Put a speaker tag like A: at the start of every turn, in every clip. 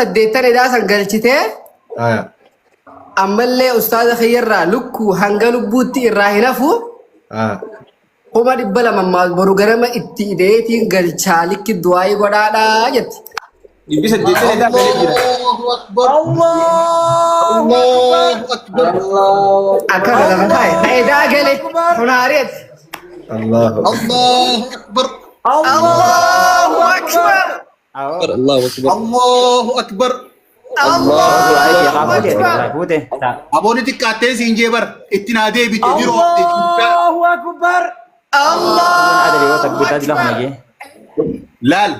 A: Saddeettan edaa san galchitee
B: Aya.
A: ammallee ustaaza kiyyarraa lukkuu hanga lubbuutti irraa hin hafu
B: Aya.
A: 200,000 ammaas boru ganama itti ideetiin galchaa likki du'aayii godhaadhaa jetti.
C: Dhibbi saddeettan edaa galee jira.
D: Allahu Akbar.
E: Allahu
D: Allahu Akbar.
A: Akkana lafa kaa'e. Ha edaa gale kun haari'ati.
B: Allahu.
D: Allahu Akbar.
A: Allahu Akbar.
F: Allahu Akbar.
D: Allahu Akbar.
A: Allahu Akbar.
E: Fuute.
D: Aboonni xiqqaattee siin jee bar itti naa deebite ni roobte.
E: Allahu Akbar.
A: Allahu Akbar.
D: Laal.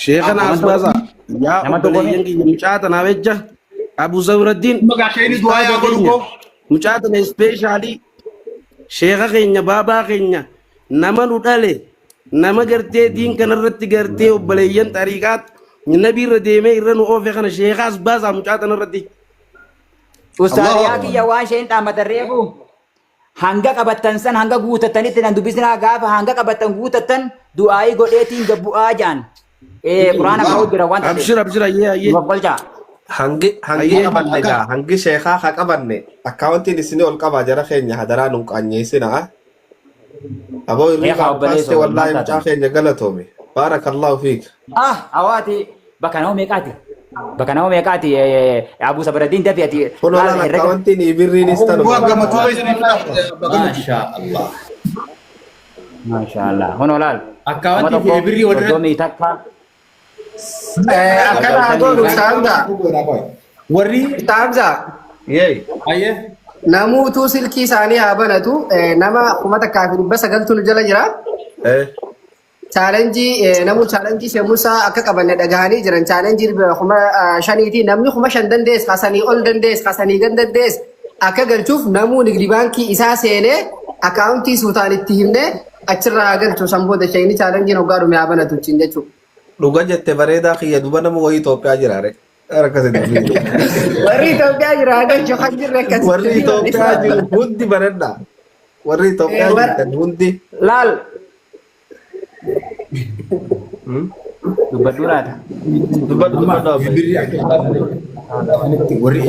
G: Sheekana as baasa. Yaa
E: Nama tokko
G: obboleeyyan kiyya mucaa tanaaf jecha Abu Zawraddiin
D: Maqaa isheen du'aa yaa godhu koo.
G: mucaa tana ispeeshaalii sheeka keenya baabaa keenya nama nu dhale nama gartee diin kanarratti gartee obboleeyyan xariiqaa nabii irra deemee irra nu oofe kana sheeka as baasaa mucaa tanarratti.
E: Ustaariyaa kiyya waan isheen dhaammatan reefu hanga qabattan san hanga guutattanitti nan dubbisinaa gaafa hanga qabattan guutattan du'aayii godheetiin gabbu'aa ja'an. Quraana qara'uu jira waan ta'eef.
G: Abshir abshir ayyee ayyee.
E: Nuuf qolchaa.
B: Hangi hangi
G: Ayyee.
B: qabanne gaa hangi sheekaa ha qabanne akkaawuntiin isinii ol qabaa jara keenya hadaraa nun qaanyeessinaa. Aboo
E: Mee
B: hirriibaa
E: haa
B: nu
E: obboleessoo
B: kaaste wallaahi
E: maal
B: mucaa
E: taatan?
B: keenya galatoomi. Baarakallahu fiik.
E: Ah, hawaati bakka nama meeqaati? Bakka nama meeqaati? Abuu Sabaraddiin dafi ati
B: Kunoo
E: laal
B: laal
E: herrega.
B: akkaawuntiin ibirriinis tanuma.
D: Bu'aa gammachuu keessanii fudhaa.
C: Maasha Allah.
E: Maasha Allah. Hunoo laal. Kuma
C: Akkaawwantii fi
E: tokko
C: ibirrii walirratti
E: 31
A: Akkana haa goonu
E: 95
A: Ustaaza.
C: warri
A: Ustaaza.
B: Yee.
C: ayyee
A: Namuutuu silkii isaanii haa banatu. Nama 1900tu nu jala jira.
B: Eh.
A: Chaalenjii namuu chaalenjii Sheekh Musaa akka qabanne dhagahanii jiran. Chaalenjii 5,000ti. Namni 5,000 dandees, kasanii ol dandees, kasanii gad dandees akka galchuuf namuu nigdi baankii isaa seenee akkaawuntii suutaan itti himnee achirraa haa galchu. San booda sheekni chaalenjiin hoggaa dhume haa banatu ittiin jechuudha.
B: Dhuga jette bareedaa kiyya duba nama wayii Itoophiyaa jira re. Akkasitti dubbii.
A: Warri Itoophiyaa jira haa galchu kan jirre akkasitti.
B: Warri Itoophiyaa jiru hundi baradha. Warri Itoophiyaa jirtan hundi.
E: Laal. Dubbadhuu laata?
B: Dubbadhu dubbadhu abba.
C: ibirrii akka isaanitti warri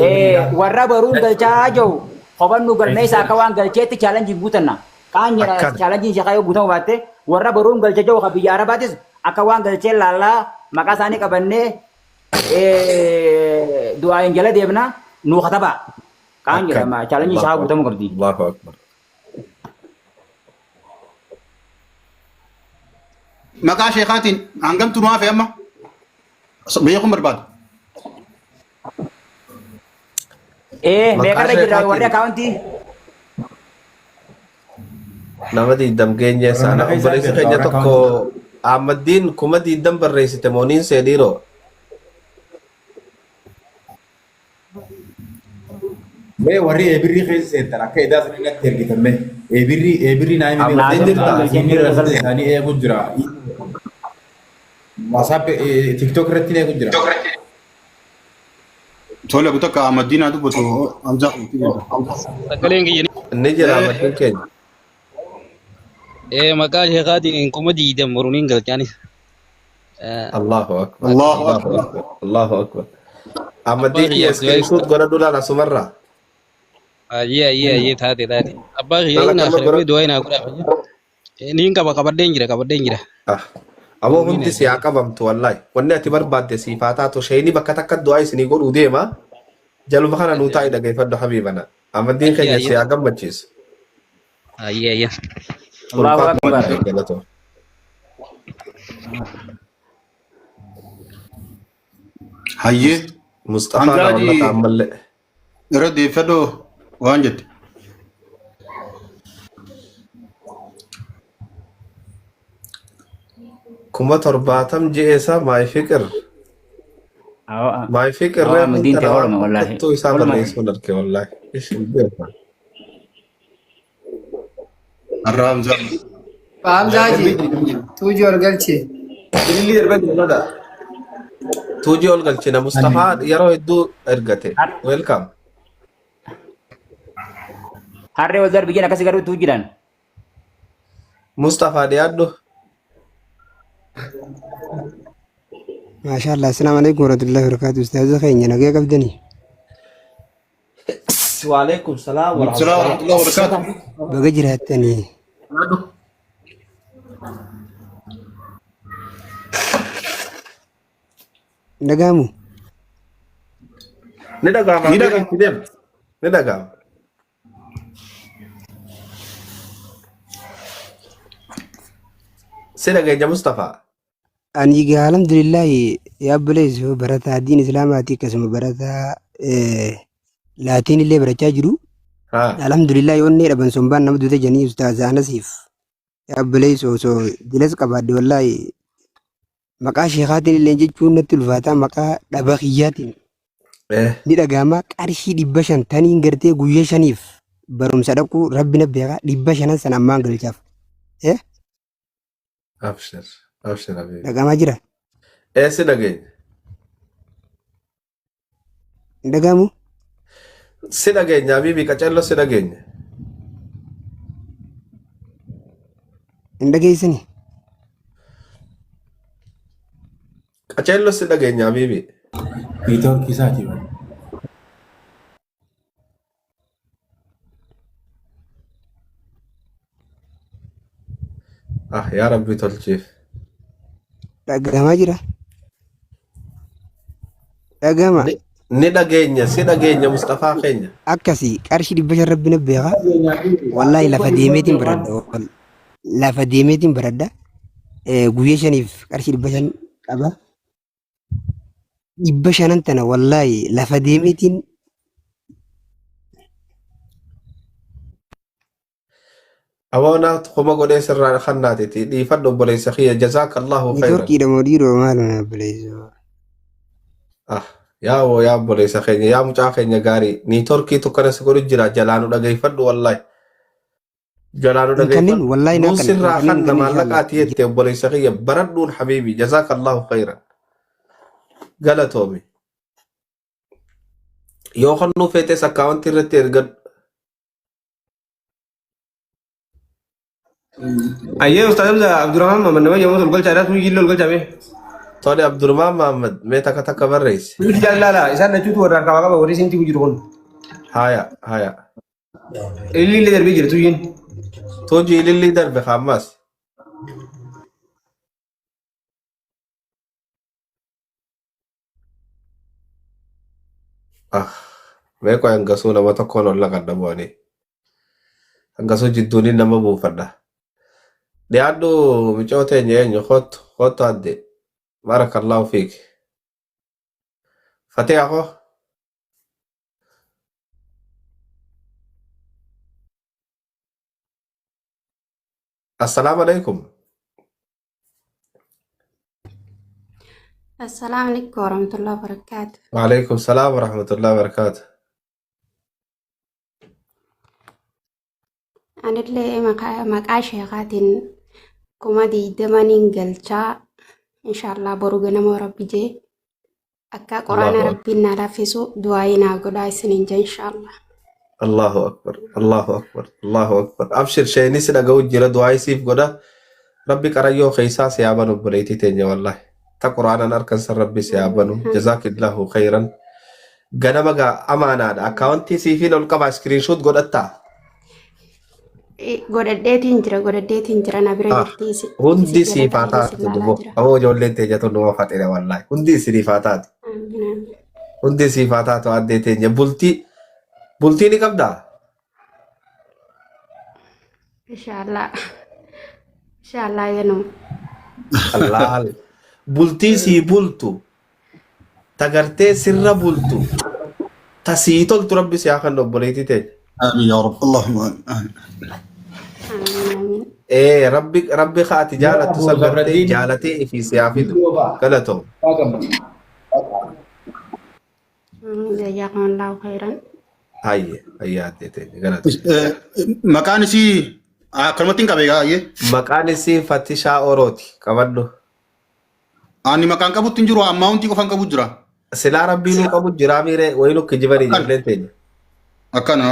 E: Warra baruun galchaa jiru qobannu galmeessa akka waan galcheetti chaalenjii guutanna. Kaan jedha
B: Akkana.
E: chaalenjiin sheekaa yoo guutamu baatte warra baruun galcha jiru kan biyya Arabaatis akka waan galchee laallaa maqaa isaanii qabannee du'aayin jala deemna nuu katabaa. Kaan
B: Akkana.
E: jedhama chaalenjiin sheekaa guutamuu qabdi.
B: Allahu akbar.
D: Maqaa sheekaatiin hangamtu nu hafe amma? Beekuun barbaada.
B: Maqaa
E: Meeqarra jirra warri
B: sheekaatiin
E: akkaawuntii?
B: nama diidam geenye
C: warra
B: sana
C: mana keessaa
B: obboleessi
C: jirra
B: keenya
C: warra
B: tokko
C: akkaawuntii.
B: Ahmaddiin 20,000 barreessite mooniin see dhiiroo.
C: Mee warri eebirrii keessa seentan akka edaa sanii natti ergitan mee eebirrii eebirrii naa himi mee
B: Ahmaddiin
C: WhatsApp
B: jirtaa?
C: isiin irra isaanii eegu jira. WhatsApp TikTok irratti eegu jira.
D: Tole kutakka Ahmaddiin haa dubbatu Hamzaa kutti jira.
F: Sagaleen kiyya
B: Inni jira Ahmaddiin keenya.
F: Maqaa sheekaatiin 20,000 boruuniin galchaanis.
B: Allahu akbar.
D: Allahu
B: Allahu
D: akbar.
B: akbar. Allahu akbar.
F: Abbaa
B: Ahmaddiin
F: kiyya
B: kiyya
F: du'aa
B: iskiriishuut godhadhu laala sumarraa.
F: Ayyee ayyee ayyee taate taate. Abbaa kiyya
B: Laala
F: inni
B: akkama
F: akhiramee
B: godhadhu.
F: du'aa inaa godhaa. Niin qaba qabadheen jira qabadheen jira.
B: Ah. Aboo
F: Boruuniin
B: hundi si haa
F: eegale.
B: qabamtu wallaahi. Wanni ati barbaadde siif haa taatu. Sheeyni bakka takka du'aa isinii godhuu deema. Jaluma kana nuu taa'i dhageeffadhu habiibana. Ahmaddiin
F: Ayyee
B: keenya si
F: ayyee
B: haa gammachiisu.
F: ayyee ayyee.
E: Allahu
B: Ulfaatu
E: Akbar.
B: galatoo.
D: Hayyee.
B: Musxafaa na
D: Hamzaaji
B: wallata ammallee.
D: irra deeffadhu waan jette.
B: 70,000 je'eesa maay fiqir. Maay fiqir
E: Awwa
B: reefuun
E: mudiin
B: tana
E: ta'e
B: waan
E: oolma wallaahi.
B: fakkattuu isaa
E: Oolma.
B: barreessuun arge wallaahi. Isin beeka.
D: Har'a Hamzaa.
A: Hamzaaji tuujii ol galchi.
C: Ililli darban jira.
B: Tuujii ol galchina Mustafaa yeroo hedduu ergate. Welcome.
E: Harree wal darbi jeen akkasii garuu tuujiidhaan.
B: Mustafaa dhiyaadhu.
H: Maashaallah. Assalaamu alaikum warahmatullahi wabarakatuh. Ustaaza keenya nagaa qabdanii?
B: Waalaikum salaam wa
D: Salaam
B: rahmatullahi.
D: warahmatullahi wabarakatuh.
H: Baga jiraattanii. Dhagaamu?
B: Ni dhaga'ama.
D: Ni dhaga'ama.
B: Itti deema. Ni dhaga'ama. Si dhageenya Mustafaa.
H: Ani egaa alhamdulillahi yaa obboleessu barataa diin islaamaati akkasuma barataa laatiin illee barachaa jiru.
B: Haa.
H: Alhamdulillahi onnee dhaban sombaan nama duute janii ustaaza Anasiif yaa obboleessu osoo dilas qabaadhe wallaahi maqaa sheekaatiin illee jechuun natti ulfaataa maqaa dhaba kiyyaatiin ni dhaga'ama qarshii 500 taniin gartee guyya shaniif barumsa dhaquu rabbi na beeka 500 sana ammaan galchaaf. Eh
B: Abshir. Abshir habibi.
H: Dhaga'amaa jira.
B: Si dhageenya.
H: Hin dhaga'amu?
B: Si dhageenya habibi qacello si dhageenya.
H: Hin dhageessani?
B: Qacello si dhageenya habibi.
C: Neetwoorkii isaati bari.
B: Ah yaa rabbi tolchiif.
H: Dhaga'amaa jira. Dhaga'ama.
B: Ni dhageenya si dhageenya Mustafaa keenya.
H: Akkasi qarshii 500 rabbi na beeka. Wallaahi lafa deemeetiin baradha. Lafa deemeetiin baradha. Guyyaa shaniif qarshii 500 qaba. 500 tana wallaahi lafa deemeetiin
B: Aboo naaf kuma godhee sirraa kannaatiti dhiifadhu obboleessa kiyya jazaakallahu khayran.
H: Neetwoorkiidha moo dhiiroo maaluma na obboleessoo.
B: Ah yaa woo yaa obboleessa keenya yaa mucaa keenya gaarii niitoorkii tokkana si godhu jira jalaa nu dhageeffadhu wallaahi. Jalaa nu
H: Hin kannin
B: dhageeffadhu.
H: wallaahi naa
B: Nuun
H: kanna hin
B: sirraa
H: kannin hin
B: kanna
H: kannin
B: maallaqa
H: inshallah.
B: ati jette obboleessa kiyya baradhuun habiibi jazaakallahu khayran. Galatoomi. Yoo kannuu feetes akkaawwantii irratti ergadhu.
I: Ayyee Ustaaz Hamza Abdurrahman Mahammad nama jedhamu ol galchaadha sun jillee ol galchame.
B: Tole Abdurrahman Mahammad mee takka takka barreessi.
I: Nuti jaalala isaan lachuutu warra harkaa qaba warri isin jiru kun.
B: Haya haya.
I: Ililli illee darbee jira tuyyiin.
B: Tuuji ilillii darbe kaammas. Ah, mee qoy hangasuu nama tokkoon ol laqadha bu'anii. Hangasuu jidduuniin nama buufadha. Dhiyaadhu micoo teenya eenyu kottu kottu adde. Barakallahu fiik. Fatiha koo. Assalaamu alaikum.
J: Assalaamu alaikum warahmatullahi wabarakatuh.
B: Waalaikum salaam warahmatullahi wabarakatuh.
J: Anillee maqaa sheekaatiin 20,000 galchaa inshaallah boru ganama rabbi jee akka quraana
B: Allahu akbar.
J: rabbiin naa laaffisu du'aayii naa godhaa isiniin jee inshaallah.
B: Allahu akbar. Allahu akbar. Allahu akbar. Abshir sheeyni si dhaga'u jira du'aa isiif godha. Rabbi qarayyoo keessaa si haa banu obboleettii teenya wallahi. Ta quraanaan harkan san rabbi si haa banu. Jazaakillahu khayran. Ganama gaa amaanaadha. Akkaawwantii siifiin ol qaba iskiriinshoot godhattaa.
J: Godhadheetiin jira na bira jirti isi
B: Hundi
J: isi jala
B: siif haa
J: taa'ee isin
B: taatu
J: laalaa
B: dubo.
J: jira.
B: Aboo ijoolleen teenya tun numa faxina wallahi. Hundi isiniif haa taatu.
J: Amiin amiin.
B: Hundi siif haa taatu addee teenya. Bultii bultii ni qabdaa?
J: Inshaallah inshaallah yenuu.
B: Allaal. Bultii sii bultu. Tagartee sirra bultu. Ta sii toltu rabbi si haa kennu obboleettii teenya.
D: آمين يا رب اللهم آمين
J: Amiin amiin.
B: Ee rabbi rabbi kaati jaalattu
C: Abu
B: san gartee
C: Zabraddiin
B: jaalatee ifii si haa fidu. Galatoo.
J: Jazakumullahu khairan.
B: Hayye hayye addee teenya galatoo.
D: Maqaan isii akkanumatti hin qabee gaa'ee.
B: Maqaan isii Fatishaa Orooti qabadhu.
D: Ani maqaan qabutti hin jiru ammaa hundi qofaan qabu jira.
B: Silaa rabbiinuu qabu jiraa miiree wayii kijibanii ijoolleen teenya.
D: Akkana.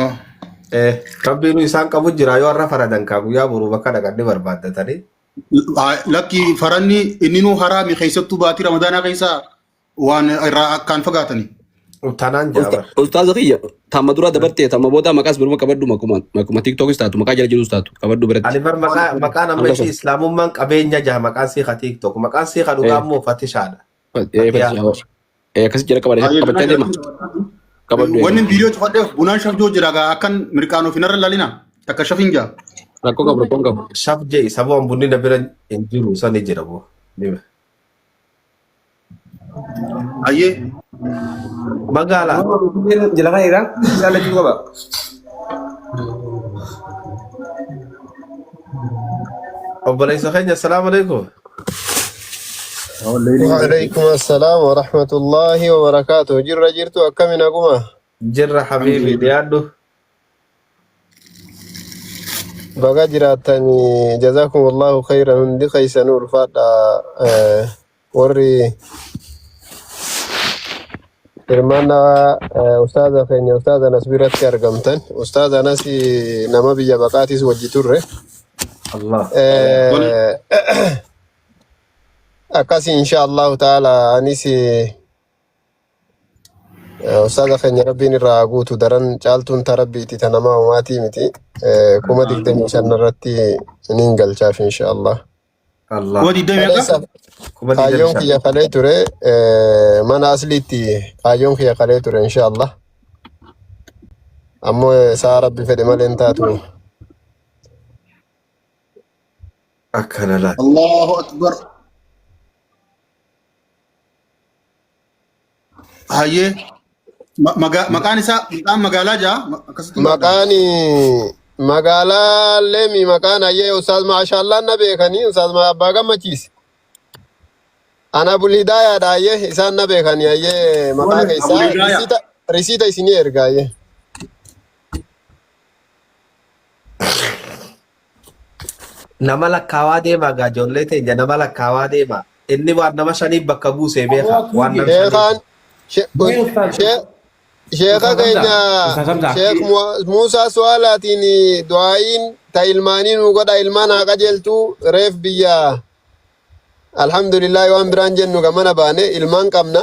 B: Rabbiinuu isaan qabu jira yoo har'a faradan kaa guyyaa boruu bakka dhaqanni barbaaddatanii.
D: Lakki faranni inni nuu haraami keessattuu baatii ramadaanaa keessa waan irraa akkaan fagaatani.
B: Tanaan jaabar.
K: Ustaaza kiyya tamma dura dabarte tamma booda maqaas biruma qabadhu makuma makuma tiktokis taatu maqaa jala jirus taatu qabadhu biratti.
B: Ani bar maqaa maqaan amma
K: Hanga
B: ishii
K: sun.
B: islaamummaan qabeenya jaha maqaan sii ka TikTok maqaan sii ka dhugaa immoo fatishaadha. Fatiyaa.
K: Akkas jala qabachaa deema. Qabadhu.
D: Wanni viidiyoo cufadheef bunaan shafjoo jira gaa akkan mirqaanuuf hin arra lalina takka shafin jaa.
K: Rakkoo qabu rakkoon qabu.
B: Shaf jee sababa bunni na bira hin jiru sani jira boo. Nima.
D: Ayyee.
B: Magaalaa.
I: Jala kan jira. Isaan lachuu qaba.
B: Obboleessa keenya assalaamu alaikum.
L: وعليكم السلام ورحمة الله وبركاته. جرة جرتو أكمل أقوما.
B: Jirra habiibi dhiyaadhu.
L: Baga jiraatanii جزاكم الله خيرا hundi keessanuu ulfaadha. Warri hirmaannaa ustaaza keenya ustaaza Anas biratti argamtan. Ustaaza Anas nama biyya baqaatis wajji turre.
B: Allah.
L: Akkasi إن شاء الله تعالى anis ustaaza keenya rabbiin irraa guutu daran caaltuun ta rabbiiti ta namaa homaatii miti. 25,000 irratti niin galchaaf إن شاء الله.
B: Allah.
D: 20,000 meeqa?
L: Kaleessa
B: 25,000.
L: kaayyoon kiyya kalee ture mana asliitti kaayyoon kiyya kalee ture إن شاء الله. Ammoo saa rabbi fedhe malee hin taatu.
B: Akkana laata.
D: الله أكبر. Hayyee. Maqaan isaa maqaan magaalaa jaa akkasitti
L: Maqaan magaalaa Leemi maqaan hayyee ustaaz maashaallah na beekanii ustaaz abbaa gammachiise. Ana Abul Hidaayaadha hayyee isaan na beekanii hayyee maqaa keessaa
D: Abul Hidaaya.
L: Risiita risiita isinii erga hayyee.
B: Nama lakkaawaa deema gaa ijoollee teenya nama lakkaawaa deema. Inni waan nama shaniif bakka buusee beeka. Waan nama shaniif.
L: Sheekaan sheeka keenya Sheek Muusaa Su'aalaatiin du'aayiin ta ilmaanii nu godha ilmaan haa qajeeltu reef biyya alhamdulillah waan biraan jennu gamana baane ilmaan qabna.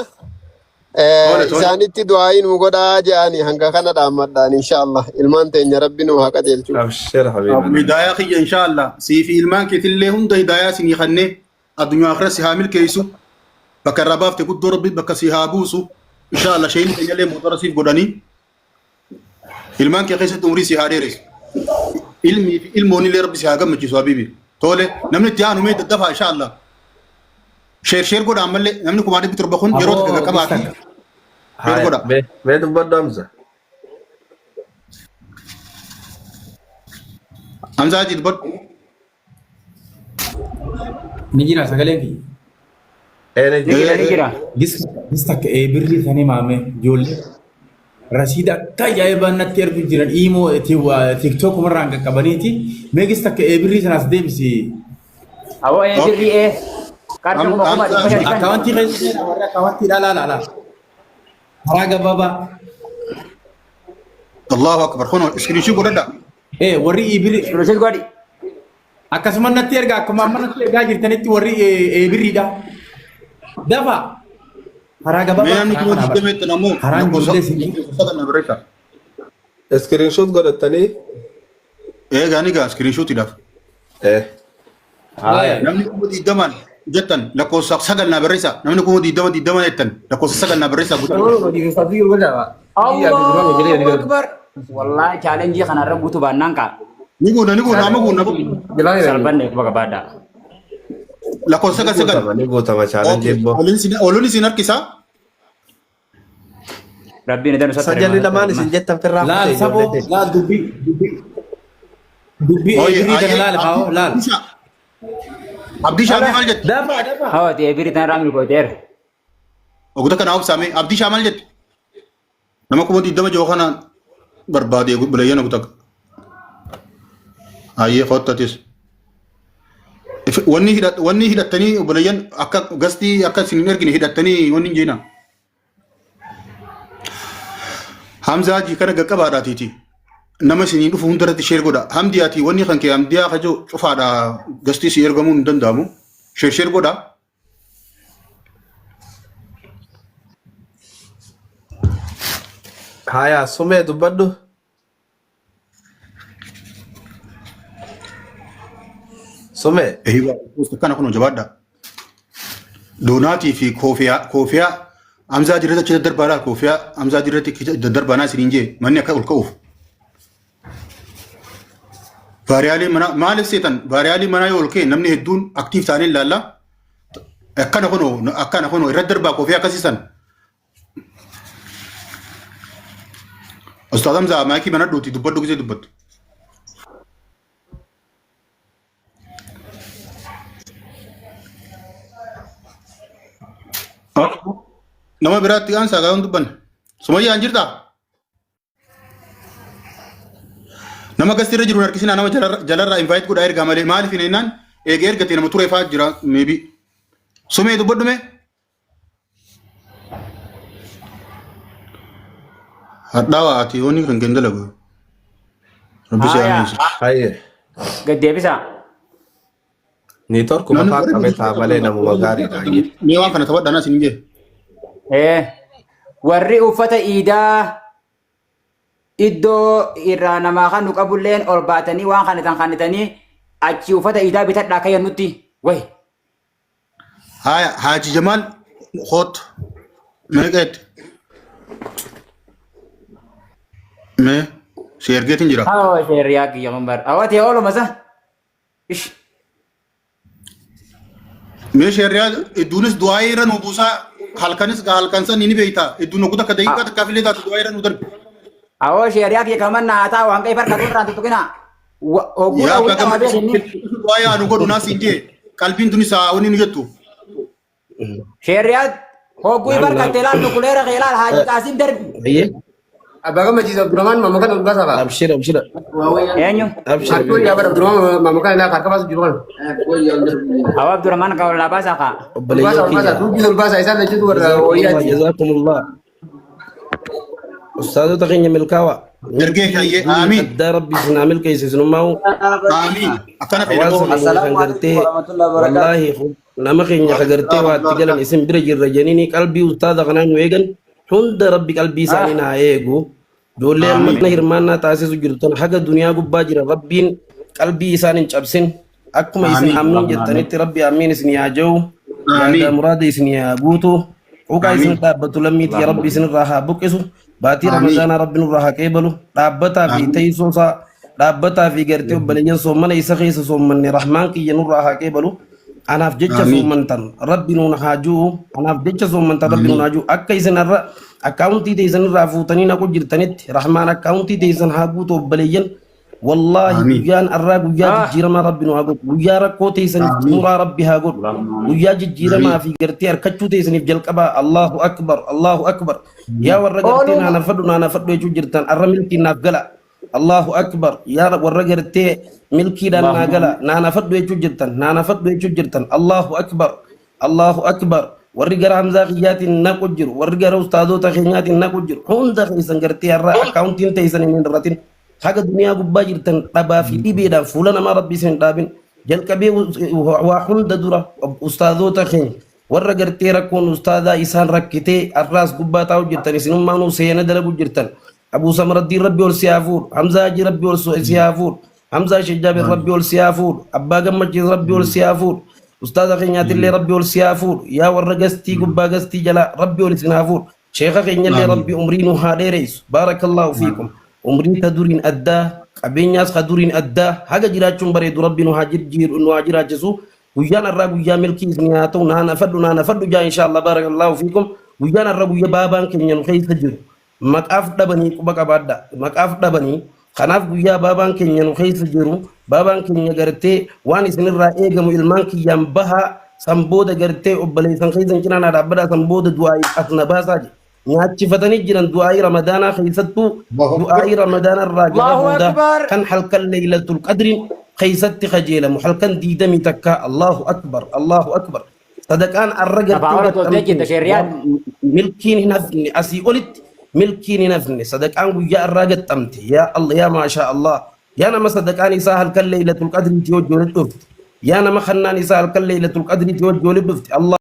D: Tole tole.
L: Isaanitti du'aayii nu godhaa jedhani hanga kana dhaammadhaan إن شاء الله ilmaan teenya rabbi nu haa qajeelchu.
B: أبشر حبيبي.
D: Hidaayaa kiyya إن شاء الله. Sii fi ilmaan keetillee hunda hidaayaa isinii kennee addunyaa akhira si haa milkeessu. Bakka irraa baafte guddoo rabbi bakka si haa buusu. إن شاء الله sheeyni keenyallee motora siif godhanii ilmaan kee keessatti umrii si haa dheeressu. Ilmii fi ilmoonillee rabbi si haa gammachiisu حبيبي. Tole namni itti aanu mee daddafaa إن شاء الله. Share share godha ammallee namni 700,000 kun yeroo takka qabaati. Share godha.
B: Mee mee dubbadhu Hamza.
D: Hamzaa Haji dubbadhu.
C: Ni jira sagaleen kiyya.
B: Eene
E: Ni jira ni jira.
C: Gis gis takka birrii sanii maame ijoollee rasiida akka ajaa'ibaa natti ergu jiran iimoo TikTok umarraan qaqqabaniiti. Mee gis takka birrii sanaas deebisi.
E: Awoo ee birrii ee qarshii 5,500.
C: Akkaawwantii keessa seenaa warri akkaawwantii dhaa laala laala. Karaa gabaabaa.
D: الله أكبر. Kunoo screenshot godhadha.
C: Ee warri birrii.
E: Screenshot godhi.
C: Akkasuma natti ergaa akkuma amma natti ergaa jirtanitti warri birriidha. Dafa. Karaa
D: Mee
C: gabaabaa
D: namni
C: karaa
D: kuma
C: kanaa bara.
D: digdama jettan ammoo
C: Karaan
D: lakkoofsa
C: ijoollee siin.
D: sagal na barreessa.
B: Screenshot godhattanii.
D: Eegaa ni gaa screenshotiidhaaf.
B: Eh.
D: Namni 20,000 jettan lakkoofsa sagal na barreessa. Namni 20,020 jettan lakkoofsa sagal na barreessa.
E: الله أكبر. Wallahi challenge kanarra guutuu baannaan kaa.
D: Ni guuna ni guuna amma guuna.
E: Salbanne kuma gabaadha.
D: Lakkoofsa sagal sagal.
B: Ni guutama challenge immoo.
D: Ooluun isin harkisaa.
E: Rabbiin idan usatti
B: Sajalli lamaan isin jettan firraa
C: Laal
B: kutee
C: saboo
B: ijoollee teenya.
C: laal dubbii dubbii dubbii
D: Ooyye
C: birrii tana laal haa laal.
D: Abdii Shaamii maal jette?
C: Dafa dafa.
E: Hawati birrii tana raamni gooteera.
D: Oguta kana obsaame Abdii Shaa maal jette? Nama 20,000 jiru kana barbaade buleeyyan oguta. Ayyee kottatis. Wanni hidhattanii obboleeyyan akka gastii akka isin hin ergine hidhattanii wanni hin jeena. Hamza Hajii kana qaqqabaadhaatiiti. Nama isinii dhufu hundarratti share godha. Hamdi ati wanni kan kee hamdiyaa kajoo cufaadha gastii si ergamuu hin danda'amu. Share share godha.
B: Haya sumee dubbadhu. Sumee.
D: Ehiba akkana kunoo jabaadha. Doonaatii fi koofiyaa koofiyaa Hamzaa dirratti achi daddarbaadha koofiyaa Hamzaa dirratti achi daddarbaanaa isiniin jee manni akka ol ka'uuf. Vaariyaalii manaa maaliif seetan vaariyaalii manaa yoo ol ka'e namni hedduun aktiif ta'anii ilaalla. Akkana kunoo akkana kunoo irratti darbaa koofiyaa akkasiisan. Ustaaz Hamzaa maayikii banadhuuti dubbadhu gisee dubbattu. Nama biraatti aansaa gaafa dubbanne. Sumayyaan jirtaa? Nama gasti irra jiru hin harkisinaa nama jalarraa invite godhaa ergaa malee maaliif hin jennaan eega ergate nama ture fa'aa jira maybe. Sumee dubbadhu mee. Hadhaawaa ati yooni kan kenn dalagu. Rabbi si
E: Haaya.
D: haa miisu.
B: Hayyee.
E: Gad deebisaa.
B: Niitoorkuma
D: Namni
B: faa
D: warri
B: qabe taa malee namuma gaariidha. Hayyee.
D: Mee waan kana taphadhaa naa isin jee.
E: Eh, warri uffata iidaa iddoo irraa namaa kan nu qabulleen ol baatanii waan kanatan kanatanii achi uffata iidaa bitadhaa akka jennutti wayi.
D: Haya Haaji Jamaal koottu. Meeqa jette? Mee si ergeetiin jira.
E: Haa sheerriyaa kiyya kun bar. Awwati ooluma isa. Ish.
D: Mee sheerriyaa idduunis du'aa irra nu buusaa halkanis halkan san ni beeyta. Idduun ogguu takka daqiiqaa takkaaf illee taatu du'aa irra nu darbi.
E: Awoo sheerriyaa kiyya kan manna haa taa'u hanga ifa harka irraan tuttuqina. Hogguu
D: Yaa
E: dhawwii
D: abbaa
E: qaba beekinni.
D: du'aa yaa nu godhu naa siin jee qalbiin tunis haa wanni nu jettu.
E: Sheerriyaa hogguu ifa
G: Naam
E: harka
G: naam.
E: ilaal nukuleera kee ilaal haaji qaasim darbi.
G: Ayyee.
A: Abbaa gammachiisa Abdurrahman mamma kana dhugaa saba.
G: Abshir abshir.
E: Eenyu?
G: Abshir.
A: Harki yaa bara Abdurrahman mamma kana ilaa harka baasu jiru kana.
E: Awoo Abdurrahman kan ol baasaa kaa.
A: Ol
G: Obboleeyyan
A: baasaa ol baasaa
G: kiyya.
A: duubi ol baasaa isaan lachuutu warra
G: Jazakumullah
A: wayyaati.
G: jazakumullah. Ustaadota keenya milkaawaa.
D: Ergee
G: Milkii
D: hayyee
G: duriin
D: aamiin
G: addaa rabbi isin haa milkeesse isinummaa'u.
D: aamiin akkana fedhe
G: Hawaasa
D: boo.
G: keenya kan
M: Assalaamu alaikum
G: gartee
M: warahmatullahi wabarakatuh.
G: wallaahi nama keenya ka gartee waa itti galan isin bira jirra jedhanii qalbii ustaada kanaa nu eegan hunda rabbi qalbii isaanii naa eegu. Ijoollee amma
D: Aamiin
G: kana hirmaannaa taasisu jirtu tana haga duniyaa gubbaa jira rabbiin qalbii isaan hin cabsin. Akkuma isin
D: aamiin
G: amiin
C: Allahumma amiin.
G: jettanitti rabbi amiin isin haa ja'u yaadaa
D: aamiin
G: muraada isin haa guutu quqaa isin
D: aamiin
G: dhaabbatu lammii tiyya
C: Allahumma
G: rabbi
C: amiin.
G: isin irraa haa buqqisu baatii
D: aamiin
G: ramadaanaa rabbi nurraa haa qeebalu dhaabbataa fi
D: aamiin
G: teessoo isaa dhaabbataa fi gartee obboleeyyan soommana isa keessa soommanne rahmaan kiyya nurraa haa qeebalu anaaf jecha
D: aamiin
G: soommantan rabbi nuun haa ju'u anaaf jecha soommantan rabbi nuun
D: aamiin
G: haa ju'u akka isin har'a akkaawuntii teessan irraa fuutanii naqu jirtanitti rahmaan akkaawuntii teessan haa guutu obboleeyyan Wallaahi
D: aamiin
G: guyyaan arraa guyyaa
E: Ah.
G: jijjiiramaa rabbi nu haa godhu. Guyyaa rakkoo teessaniif
D: aamiin
G: xumuraa rabbi haa godhu.
C: Allahumma amiin.
G: Guyyaa jijjiiramaa
D: aamiin
G: fi gartee harkachuu teessaniif jalqabaa Allahu akbar Allahu akbar. Yaa warra gartee
E: Ooluma.
G: naanafadhu naanafadhu jechuu jirtan arra milkiin naaf gala. Allahu akbar yaa warra gartee milkiidhaan naa
C: Allahumma
G: gala
C: amiin.
G: naanafadhu jechuu jirtan naanafadhu jechuu jirtan Allahu akbar Allahu akbar warri gara Hamzaa kiyyaatiin naqu jiru warri gara ustaadota keenyaatiin naqu jiru hunda keessan gartee har'a akkaawuntiin teessan hin irratin haga duniyaa gubbaa jirtan dhabaa fi dhibeedhaan fuula namaa rabbi isin hin dhaabin jalqabee waa hunda dura ustaadota keenya warra gartee rakkoon ustaadaa isaan rakkitee har'aas gubbaa taa'u jirtan isinummaanuu seena dalagu jirtan Abuu Samaraddiin rabbi ol si haa fuudhu Hamzaa Hajii rabbi ol si haa fuudhu Hamzaa Sheekh Jaabir rabbi ol si haa fuudhu Abbaa Gammachiis rabbi ol si haa fuudhu Ustaaza keenyaatillee rabbi ol si haa fuudhu yaa warra gastii gubbaa gastii jalaa rabbi ol isin haa fuudhu Sheekha keenyallee rabbi umrii nu haa dheereysu baarakallaahu fiikum umrii ta duriin addaa qabeenyaas ka duriin addaa haga jiraachuun bareedu rabbi nu haa jirjiiru nu haa jiraachisu guyyaan har'aa guyyaa milkii isin haa ta'u naan afadhu naan afadhu jaa inshaallah baarakallaahu fiikum guyyaan har'aa guyyaa baabaan keenya nu keessa jiru maqaaf dhabanii quba qabaadha maqaaf dhabanii kanaaf guyyaa baabaan keenya nu keessa jiru baabaan keenya gartee waan isinirraa eegamu ilmaan kiyyaan bahaa san booda gartee obboleessan keessan cinaa naa dhaabbadhaa san booda du'aa as na baasaa jedhe nyaachifatanii jiran du'aa'ii ramadaanaa keessattuu du'aa'ii ramadaanaa irraa gara
E: Allahu
G: boodaa
E: akbar.
G: kan halkan leeylatul qadriin keessatti kajeelamu halkan diidamii takka Allahu akbar Allahu akbar sadaqaan arra
E: Taphaa
G: gartee
E: ola toltee jirta
G: gaxxamtu
E: sheerriyaan.
G: waan milkiin hin hafne asii olitti Milkiin hin hafne sadaqaan guyyaa irraa gaxxamte. Yaa Allah yaa maashaa Allah. Yaa nama sadaqaan isaa halkan leeylatul qadriitii wajji walitti dhufte. Yaa nama khannaan isaa halkan leeylatul qadriitii wajji walitti dhufte. Allah.